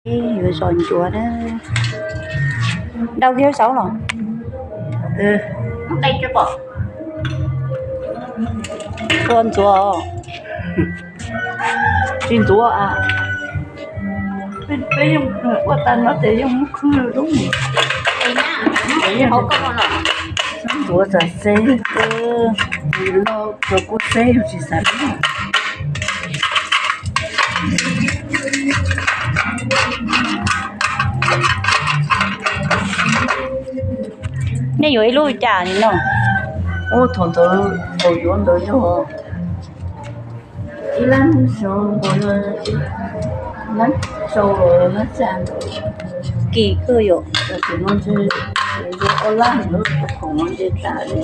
Yuav zos ncuav na. Dau kiag saud los. Tua ntxuav. Tsis ntxuav a. Peb yeej ua tas no ces yeej muab khwb lub. Ntxuav txam xeb, loj rau kuj xeb yus tsis xav lub. Nej yuav ib lub cas no? Ub, thaum ntawd thaum yuav ntawd yog ib lab xyoo, lab xyoo los lab xya ntawd. Kim kawg yom. Tam sim no ntshe yuav ob lab ntawd, khoom no nce tas li.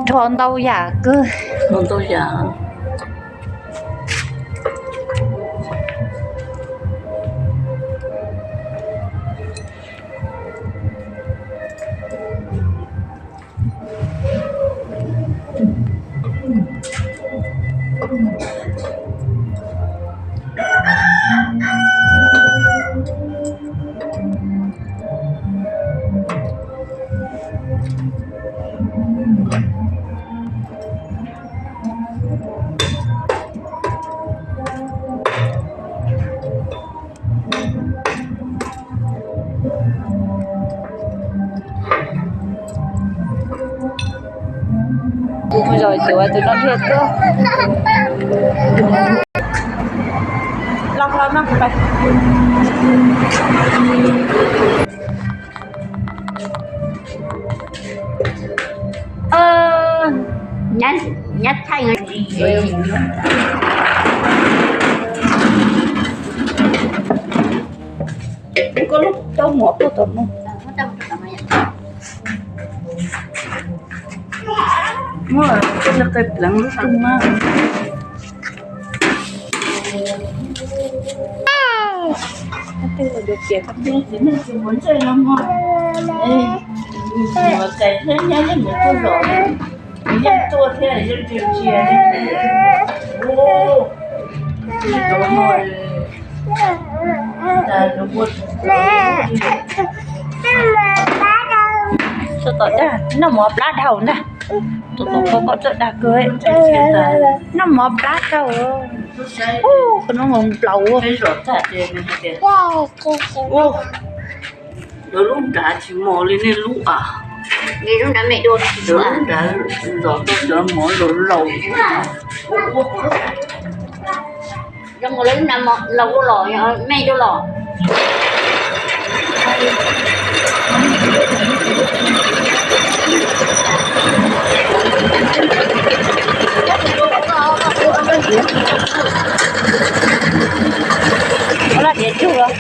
Rho ntau yam kawg. Rho ntau yam. Kuv mus zos cuav tus no thiaj tuaj. Los los no pais. Nyab thaij. Koj lub taub mov tuaj tom no. Muaj koj li qe pleev lub rooj na. Txog tom ntag, noj mov plab dhau ntag. Tus tus koj koj txawj dag kawg. Noj mov plab dhau. Ub, qhov no nplaum. Lawv lub nrad tsis mos li nej lub as. Lub nrad zom tau cov mov laus laus. Zoo nkaus li lub nrad laus dua los, me dua los. Ua laj diav tsug los.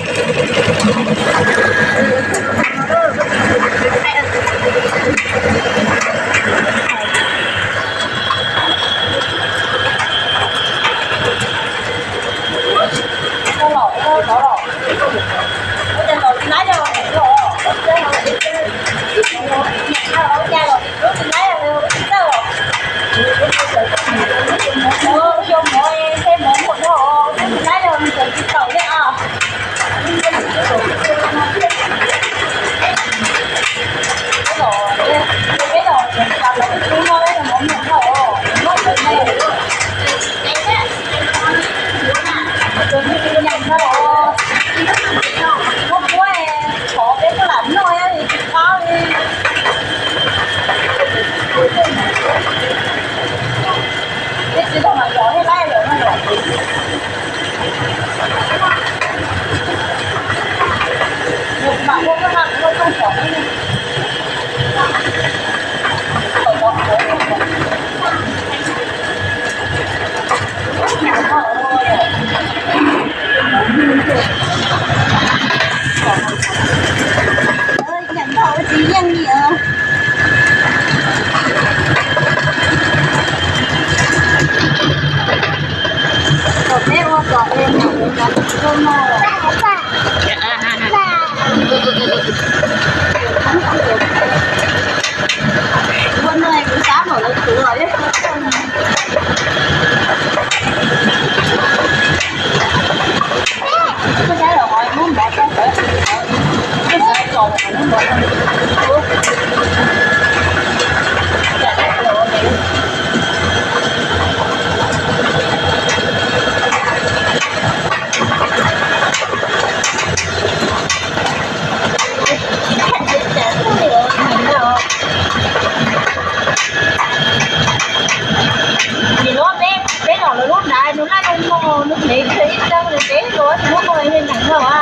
Nim no peb, peb los lawv lub nrad nws laj nws mos nws ntev kawg ib tag nws ntev los tsis muab koj li neeg no a.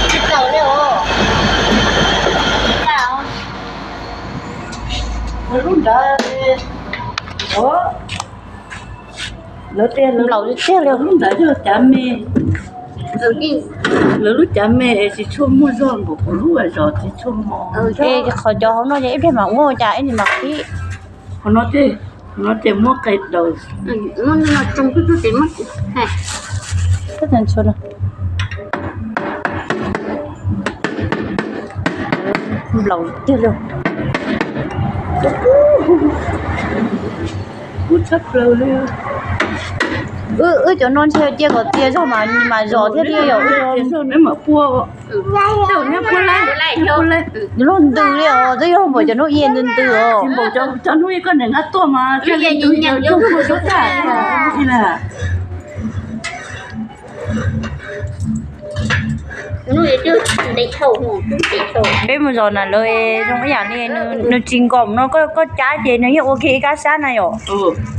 Tsis tau li os. Lawv lub nrad, lawv tias lawv lub nrad yog cav me, lawv lub cav me es tsis tshua muaj zog npaum kuv lub zos tsis tshua mos. Qhov cov hauv no ces ib pliag mam ua cas ib pliag mam qhib. Qhov no ces, qhov no ces muab qe daws. Nplaum tiag li. Kub tshaj plaws li. Wb cov no ntshe cia kom txias zog mas mas zom thiaj li yom. Zog neb mam pua. Lub ntws li os, twb yog npaum cov hnub i ntws ntws os. Npaum cov hnub i koj niam nqa tuaj mas thiaj li ntws cov coob pua coob tag li. Peb mus zos na lawv zoo ib yam li nws tsis nkaum no, koj cab ces nws yeej ua kiag ib kab sab na yom.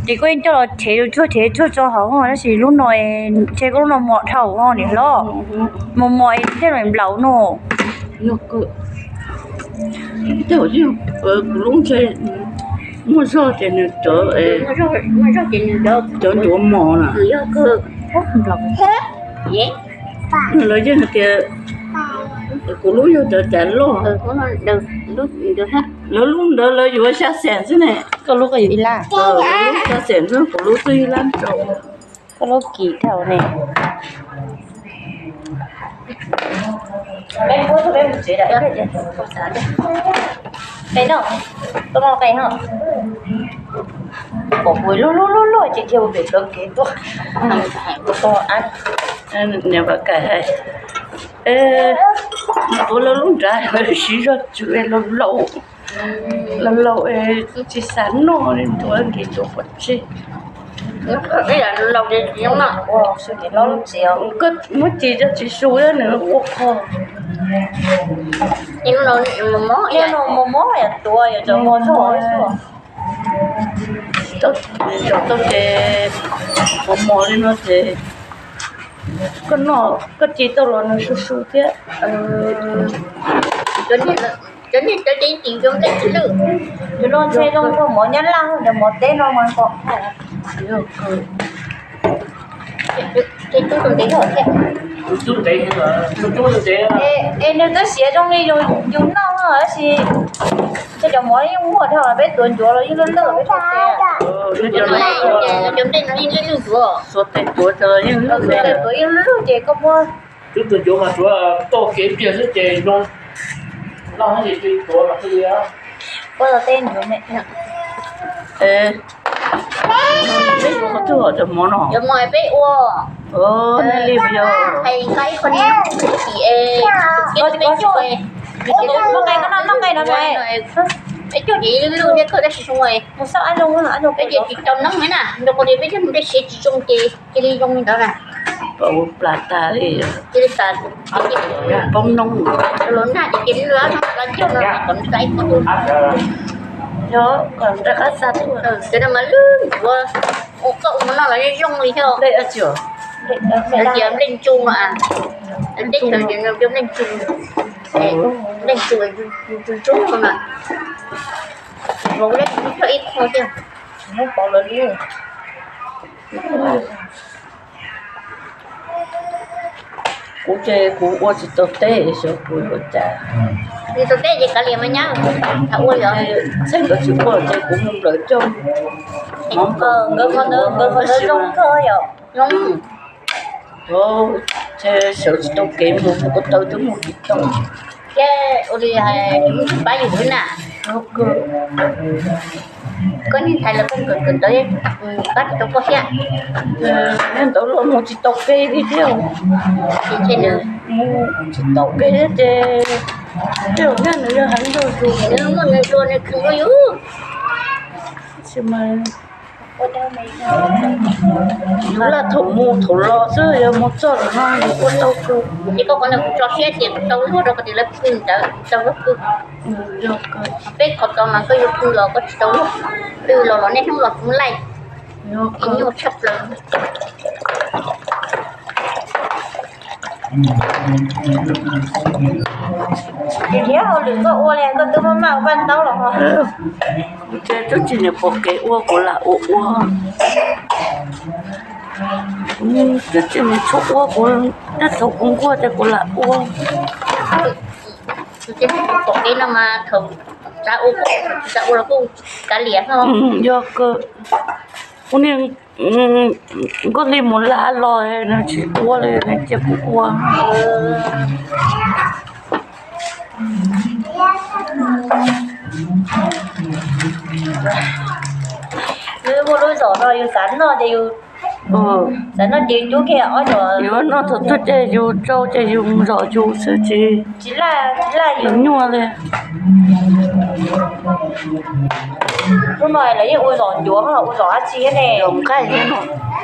Ces koj yeej coj los rhev tshuaj rhev tshuaj tso hauv tab sis lub no ntshe koj lub no mos dhau nim hlob. Mos mos thiaj li nplaum no. Tej zaum kuv lub ntshe muaj zog ces nws cov, cov ncuav mos na. Lawv yeej hais tias kuv lub yog cov cav loj. Lawv lub ntawd lawv yuav xya xees xwb ne. Koj lub koj yuav ib lab. Lub xya xees xwb, kuv lub twb ib lab rau. Koj lub kim dhau ne. Peb pub peb mus tsev lawm. Qe no, koj muaj qe no. Pom kuv lub lub lub lub ces dhia ua pem plawv kev tuaj. Niam Vam Kaim hais, kuv lub lub nrad siv zog tswv laus laus, laus laus tsis xav noj li, ntuav nkev ntuav pov tseg. Muab ci rau tsis su nws ua qho. Mos mos yog tuav yog cov mos txog tau ces mos mos li no ces koj noj koj ci tau los nws su su thiab. Cov niag cov tim cov nplej lwj, cov no ntshe zoo nkaus mov nyab laj, cov mov teb no mas kom. Ces tub tus ntev thiab. Es nws twb siav zoo li yus noj no tab sis tej cov mov yeej muag dhau, peb tuav ncuav los yeej lwj lwj peb tau tias. Cov nplej no yeej lwj lwj ncuav. Xuas tes tuav yeej lwj, xuas tes tuav yeej lwj lwj ces koj muab. Tub tus ncuav mas tsuav toj kev pliag xwb ces zoo. Loj ces tuav mas thiaj li. Ua tau tej ncuav me. Peb yuav qhov twg cov mov no? Cov mov peb ua. Nej li yog hais nqa ib qho ni tim es peb cuj, noj nqaij no mas peb cuj ces lwj thiab kawg tab sis zoo, peb ces tsis tau noob na, nrog qhov tias peb coj mus nplej siav tsis zoo ces cia li zoo li ntawd na. Plas tas li. Cia li tas poob noob los nag ces cia li lwj no, coj no kom nqa ib qho tuaj. Yog kom nqa qab xa tuaj. Cov no mas lwj ncuav, ua koj ua mov noj los zoo li thiab. Nplej dab tsi? Lawv tias nplej ntsu no a. Teb chaws ces cov nplej ntsu, nplej ntsu ntsu ntsu no na. Vauv lawv tsis muaj ib qho thiab. Tsis muaj pauv lawv li. Kuv ces kuv ua tsis tau teb, xyov kuv yuav ua cas. Tsis tau teb ces kav liam mas nyab, ua yog txheej nkawd tsis ua ces kuv mus nplawm coj. Nkawd qhov ntawd zoo kawg yom. Ces sawv tsis tau kev mus, mus ko taw twb mus tsis tau. Thiab ua li hais pab yus xwb na. Koj niag ntxhais los koj kawm kawm ntawv, pab tsis tau koj thiab. Nyob ntawd los mus tsis tau kev li thiab. Mus tsis tau kev thiab ces tej zaum nws yog heev nrog yus, nws muaj nws hluas nws khwv nrog yus. Tab sis mas yus laj thaum mus thaum los xwb, yog mus txog lawm no yus ua tau kawg. Ces koj qhov ntawd kuv tso siab tias kuv tau luag rau qhov tias lawv pw ntawd tau luag pw. Peb qhov tod mas koj yuav pw los koj tsis tau luag, pw los los niaj hnub los txog laij, nyuaj tshaj plaws. Ces thiab hauj lwm koj ua li koj twb maj maj ua paj ntaub los ho. Kuv ces tsob tsis niam pom kev ua kuv lam ua ua. Tsob tsis niam tshuav ua kuv, tej thaum kuv nquag ces kuv lam ua. Pom kev no mas thaum xav ua, thaum tsis xav ua los kuj kav liam no. Yog kawg, kuv niag nkauj hli mus laj los nws tsis ua li nws cia kuv ua. Muaj lub zos no yus xav noj ces yus, xav noj ces yus cub kiag ob yus noj thaum twg ces yus tsau ces yus zom yus xwb ces tsis laj, tsis laj yus nyuaj li. Hnub no lawv yeej ua zom ncuav, ua zom dab tsi ne? Zom nqaij,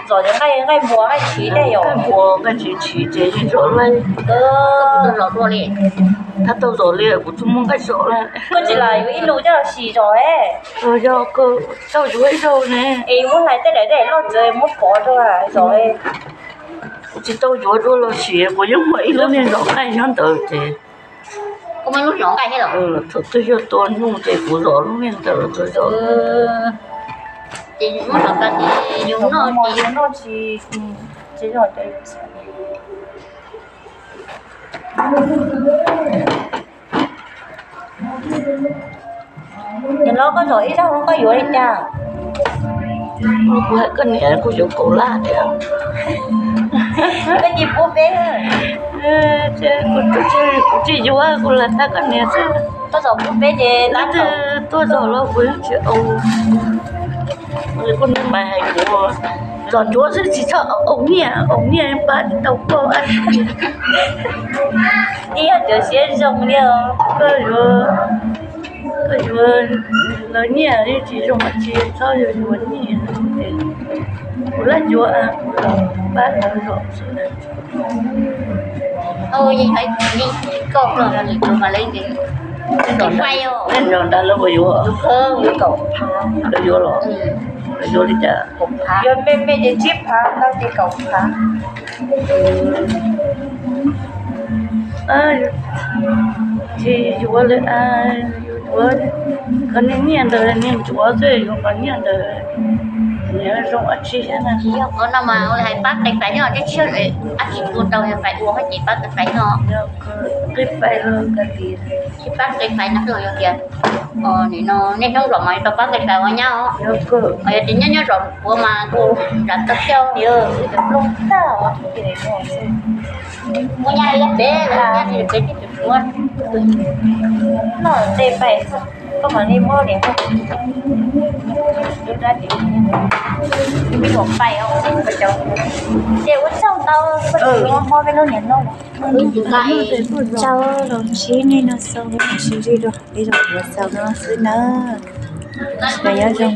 zom nqaij, nqaij npua nqaij tsiv ne yom? Nqaij npua nqaij tsiv tsiv ces yeej zom laij. Tab tau zom li kuv tsis muaj nqaij zom li. Koj tsis lam yuav ib lus coj los sim zom es? Yog kawg, tau yuav ib zaug ne. Es muab hlais tej daim tej daim loj txawv muab pov rau zom. Kuv tsis tau yuav dua los sis kuv yeej muaj ib lub niag zom nqaij nyob ntawd ces. Thaum twg yog tua nyuj ces kuv zom lub niag ntawd los tau zom. Ces muab zom tas ces yus noj ces yus noj tsis, tsis zom ces yus Niam los koj zom ib zaug koj yuav li cas? Kuv hais koj niam kuv yuav kaum lab thiab. Koj cia pub peb. Kuv tsis yuav, kuv lam tag koj niam xwb. Koj zom pub peb ces tab tom tuaj zom los kuv yeej tsis au. Kuv niam mas hais kuv zom ncuav xwb tsis txhob au nyiaj, au nyiaj pab tsis tau koj. Ib yam cov siab zoo li os. Koj yuav, koj yuav lawv nyiaj yeej tsis zoo dab tsi, txhob yuav yuav nyiaj. Kuv laj yuav, kuv pab lawv zom xwb. Koj los lawv yuav mas lawv, nram nrad lawv puas yuav? Lawv yuav los, lawv yuav li cas? Yuav me me ces tsib phav, ntau ces kaum phav. Tsis yuav li, yuav, yuav qhov niag nyiaj ntawd niag ncuav xwb, yuav qhov nyiaj ntawd niag zoo dab tsi thiab na. Yog qhov no mas ua li hais pab qe fais nyob, dab tsi ua tau fais ua ces pab qe fais nyob. Qe fais los kav liam. Tsis pab qe fais no yog tias, nim no niaj hnub zom mas tau pab qe fais ua nyab os. Yog tias nyob nyob zom kuav mas kuj nram tau xyoo. Muaj nyab li peb, nyab li peb tib tug suav. Noj qe fais, koj mam li muab niam. Ces ua tsaug ntau, koj tsis muab peb lub niam noj. Tsaug los ntsib nej no xaus, ntsib li rau peb zaum yuav xaus no xwb na. Nyob zoo.